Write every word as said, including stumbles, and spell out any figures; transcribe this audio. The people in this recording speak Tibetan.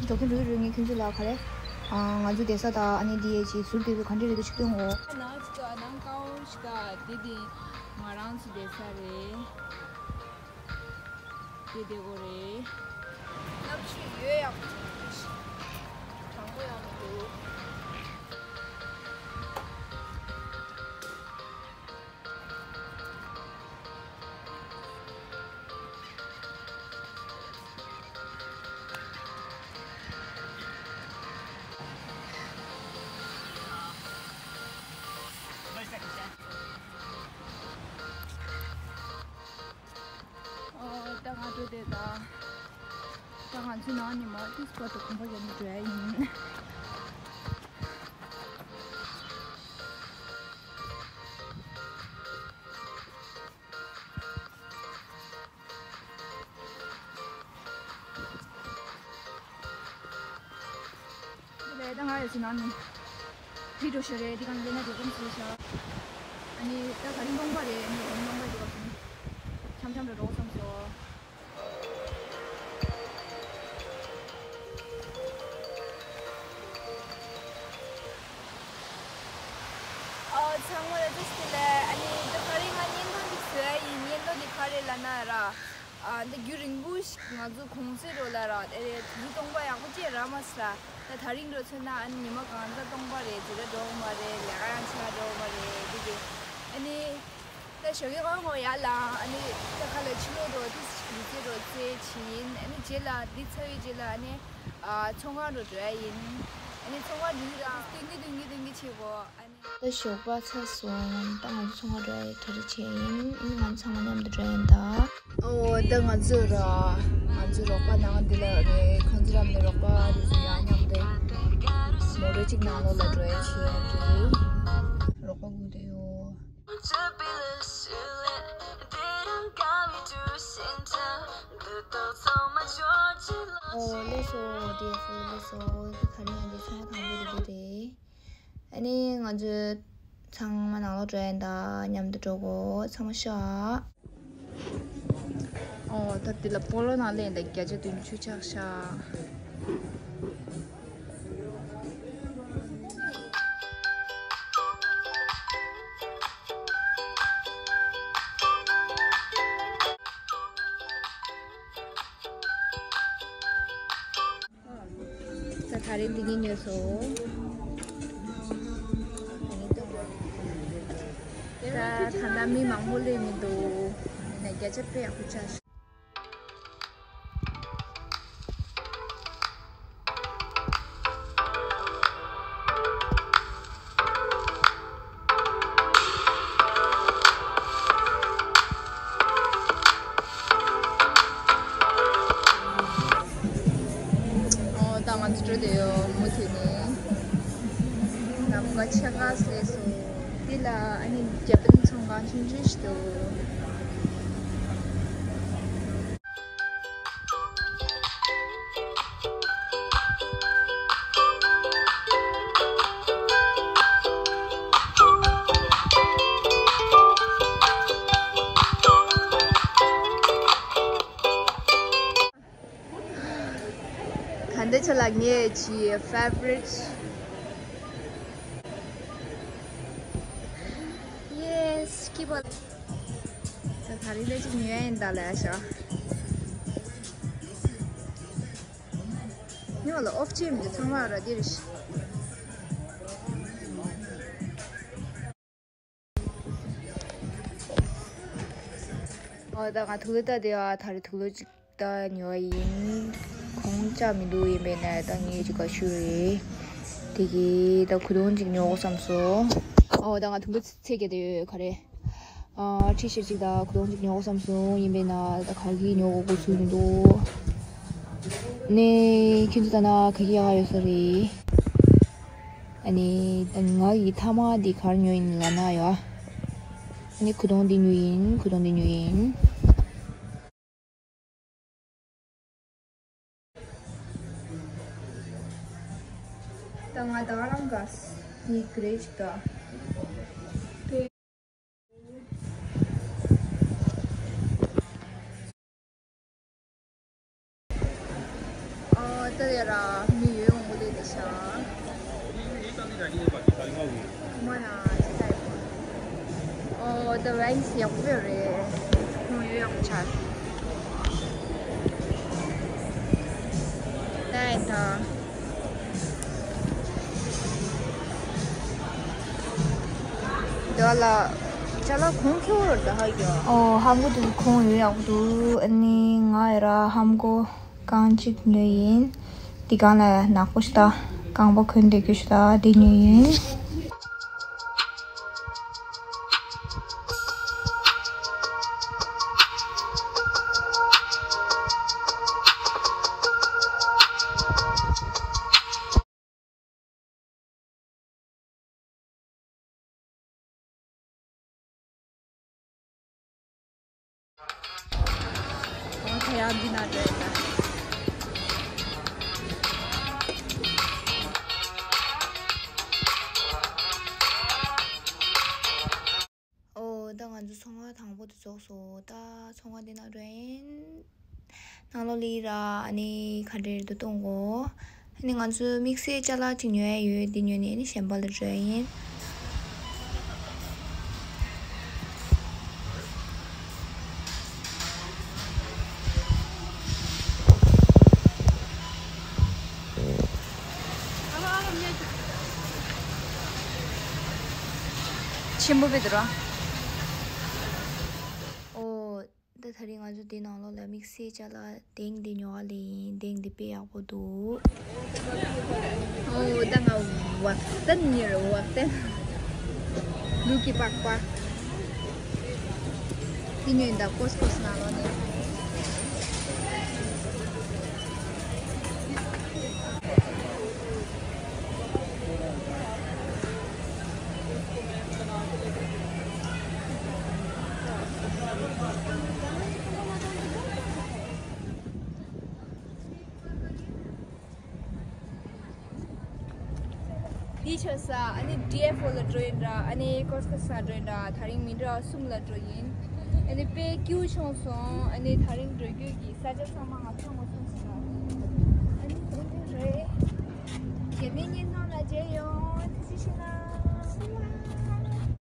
ཞོགས་ཀྱི་རུས་རུས་ངས་ཁྱོད་ཚོ་ལ་ག་རེ། ཨ། ང་ཚོ་བསྡད་ས་དང་ཨ་ནི་འདི་ཡས་ཅིག་ཟུར་དེ་ཚོ་ག་འདྲ་རེད་འདུག་ཅིག་སྟོན་འོ། ནང་ཅིག་ནང་ཀའོ་ཞིག་ག་དེ་དེ་ང་རང་ཚོ་བསྡད་ས་རེད། དེ་དེ་གོ་རེད། གནམ་གཤིས་ཡོད་ཡག་པོ་ཅིག་གྲང་པོ་ཡང་མི་འདུག་ཨོ། ད་ང་འགྲོ་དེ་ད། ད་ང་ཚོའི་ནང་ནས་མར་ཏིས་པར་དུ་གོམ་པ་རྒྱབ་ནས་འགྲོ་ཡ་ཡིན། དེ་ལས་ད་ང་ཡོད་ཚེ་ནང་ནས་ཁྲིད་འགྲོ་ཤོག་རེད། དེ་ག་ནས་ལས་ན་དེ་ཙམ་བྱས་ཤག་ཨ་ནི་ད་ག་རིང་སྟོང་པ་རེད། ཨ་ནི་ག་རིང་སྟོང་པ་རེད། འཆམ་འཆམ་རེ་འགྲོ་བསམ་སོང་། ཨ། ཚང་མ་ལ་བཀྲ་ཤིས་བདེ་ལེགས། ཨ་ནི་ད་ག་རིང་ང་བརྙན་ཐུང་འདི་བཟོ་ཡ་ཡིན། བརྙན་ཐུང་འདི་ག་རེ་ལབ་ན་ར། ཨ། འདི་རྒྱུན་རིང་པོ་ཞིག་ང་ཚོ་གུང་སེང་རོ་ལ་ར། དེ་རེད། དུས་སྟོང་པ་ཡག་པོ་ཅིག་རག་མ་སོང་། ད་དེ་རིང་རོ་མཚོན་ན་ཨ་ནི་ཉི་མ་གང་ཙམ་སྟོང་པ་རེད། ཇི་ལྟར་འགྲོ་གི་མ་རེད། ལས་ཀ་ཡང་ཆ་འགྲོ་གི་མ་རེད། འདི་གི་ཨ་ནི། ད་ཞོགས་ཀས་ཁོ་ཡར་ལངས། ཨ་ནི་ད་ཁ་ལག་ཕྱི་ལོགས་འགྲོ་དུས་ལུས་རྩལ་འགྲོ་རྩེད་བྱེད་ཡིན། ཨ་ནི་རྗེས་ལ་འདི་ཚར་བའི་རྗེས་ལ་ཨ་ནི་ཨ་ཚོང་ཁང་འགྲོ་འགྲོ་ཡ་ཡིན། ཨ་ནི་ཚོང་ཁང་འགྲོ་དུས་རང་སྟོན་གྱི་སྟོན་གྱི་སྟོན་གྱི་བྱེད་དགོས། ཨ་ནི། ད་ཞོགས་པ་ཚར་སོང་། ད་ང་ཚོ་ཚོང་ཁང་འགྲོ་ཡ་གྲ་སྒྲིག་བྱས་ཡིན། ཨ་ནི་ང་ཚོ་ཚང་མ་མཉམ་དུ་འགྲོ་ཡ་ཡིན་ད། ཨོ། ད་ང་ཚོ་ར་ང་ཚོ་རོགས་པ་ནང་འདི་ལ་རེད། ཁང་ཚན་རམ་ནས་རོགས་པ་རེ་ཟུང་ཡང་མཉམ་དུ་མོ་ཊ་གཅིག་ནང་ལོགས་ལ་འགྲོ་ཡ་བྱེད་ཡ་གི་རོགས་པ་སྒུག་བསྡད་ཡོད། ཨོ། ལགས་སོ། ཌི་ཨེ་ཕི་ལགས་སོ། ད་ག་རེ་ཡང་འདི་ཚོང་པ་དང་པོ་དེ་འདི་རེད། ཨ་ནི་ང་ཚོ་ཚང་མ་ནང་ལོགས་འགྲོ་ཡ་ཡིན་ད། མཉམ་དུ་འགྲོ་དགོས། ཚང་མ་ཤོག་ཨོ། ད་འདི་ལ་སྤོ་ལོ་ནང་ལེན་ད་བརྒྱ་ཆ་བདུན་ཅུ་ཆགས་ཤག་ད་ག་རེ་འདི་གཉིས་ཉོས་སོང་། ད་ད་ལྟ་མི་མང་པོ་སླེབས་མི་འདུག་ཡིན་ན་བརྒྱ་ཆ་དཔེ་ཡག་པོ་ཆགས་ཤག་ཨོ། ད་ང་ཚོ་འགྲོ་བསྡད་ཡོད། མུ་མཐུད་ནས་ལམ་ཁ་ཕྱེད་ཀ་སླེབས་སོང་། འདི་ལ་ཨ་ནི་རྒྱ་དཔོན་ཚོང་ཁང་ཆུང་ཆུང་ཞིག་འདུག་ད་ལྟ་ཆ་ལ་ངའི་ཕེ་ཝ་རིཊ། ཡེ་སི། ཀི་པོ། ད་ག་རེ་ལས་ཅིག་ཉོ་ཡ་ཡིན་ད་ལས་ཤག་ཉོ་ལ་ཨོཕ་ཅེམ་གྱི་ཚང་མ་ར་འདིར། ཨོ། ད་ང་དུག་ལོག་ལྟ་དེ་ཨ་ཐ་རེ་དུག་ལོག་ཅིག་ད་ཉོ་བ་ཡིན། གོང་ཆག་མི་འདུག་ཡིན་པས་ན་ད་ངས་ཅིག་ག་ཤུ་རེད། དེ་གི་ད་གོས་ཐུང་ཅིག་ཉོ་དགོས་བསམ་སོང་། ཨོ། ད་ང་དུག་ལོག་ཚེ་གྱ་དེ་ཡོད་ག་རེ། ཨ། ཊི་ཤར་ཊི་ཅིག་དང་གོས་ཐུང་ཅིག་ཉོ་དགོས་བསམ་སོང་། ཡིན་པས་ན་ད་ག་གི་ཉོ་དགོས་དགོས་ཚུལ་མི་འདུག་ནས་ཁྱེད་ཚོ་ད་ན་ག་གི་ཡག་ཡོད་ས་རེད། ཨ་ནི་ད་ང་གི་མཐའ་མ་འདི་ག་རེ་ཉོ་ཡིན་ལབ་ན་ཡ། ཨ་ནི་གོས་ཐུང་འདི་ཉོ་ཡིན། གོས་ཐུང་འདི་ཉོ་ཡིན། ད་ང་ད་རང་ག་ནི་ག་རེ་ཞིག་ད། ཨ། ད་ཡ་ར་ The vibes ཡག་པོ་རེད། ཁོང་ཡོད་ཡག་པོ་ཆགས། ད་ཡིན་ད། དེ་བ་ལ་ཅ་ལག་གོང་ཁེ་བོ་རེད་ད་ཧ་གོ། ཨོ་ཧམ་གོ་འདུག་ཁོང་ཡོད་ཡག་པོ་འདུག་ཨ་ནི་ང་ཡི་ར་ཧམ་གོ་རྐང་གཅིག་ཉོས་ཡིན། འདི་སྒང་ལ་ནག་པོ་ཞིག་ད་རྐང་པ་གོན་བསྡད་རྒྱུ་ཞིག་ད་འདི་ཉོས་ཡིན། ཁོང་ཁ་ཡག་འདི་ན་འགྲོ་ཡིན་ད། ཨོ་ད་ང་ཚོ་ཚོང་ཁང་དང་པོ་དེ་རྫོགས་སོང་། ད་ཚོང་ཁང་འདི་ན་འགྲོ་ཡིན། ནང་ལོགས་ལི་ར་ཨ་ནི་ག་འདྲ་རེད་འདུག་གཏོང་གོ་ཨ་ནི་ང་ཚོ་དམིགས་བསལ་ཅ་ལག་ཅིག་ཉོ་ཡ་ཡོད། འདི་ཉོས་ནས་ཨ་ནི་གཞན་པ་ལ་འགྲོ་ཡ་ཡིན། ཆེན་པོ་བེ་དུ་ར། ཨོ། ད་དེ་རིང་ང་ཚོ་འདི་ནང་ལོགས་ལ་དམིགས་བསལ་ཅ་ལག་དེང་འདི་ཉོ་བ་ལེན་ཡིན། དེང་འདི་དཔེ་ཡག་པོ་འདུག་ཨོ་ད་ང་ཝག་ཏན་ཉོས་རེད། ཝག་ཏན། ལུག་གི་པགས་པ། འདི་ཉོས་ཡིན་ད་ཀོས་ཀོས་ནང་ལོགས་ནས། འདི་ཆ་ས་ཨ་ནི་ཌི་ཨེཕ་ཨོ་ལ་འགྲོ་ཡིན་འདྲ། ཨ་ནི་ཀོས་ཀོས་ལ་འགྲོ་ཡིན་འདྲ། དེ་རིང་མི་འདྲ་གསུམ་ལ་འགྲོ་ཡིན། ཨ་ནི་དཔེ་སྐྱིད་པོ་བྱུང་སོང་། ཨ་ནི་དེ་རིང་འགྲོ་རྒྱུ་གི་ས་ཆ་ཚང་མ་ང་ཚོ་ངོ་སྤྲོད་ཞིག་ལ། ཨ་ནི་དེ་འདྲ་རེད། རྒྱ་མིའི་བརྙན་ཐུང་ལ་མཇལ་ཡོང་། ཐུགས་རྗེ་ཆེ་གནང་།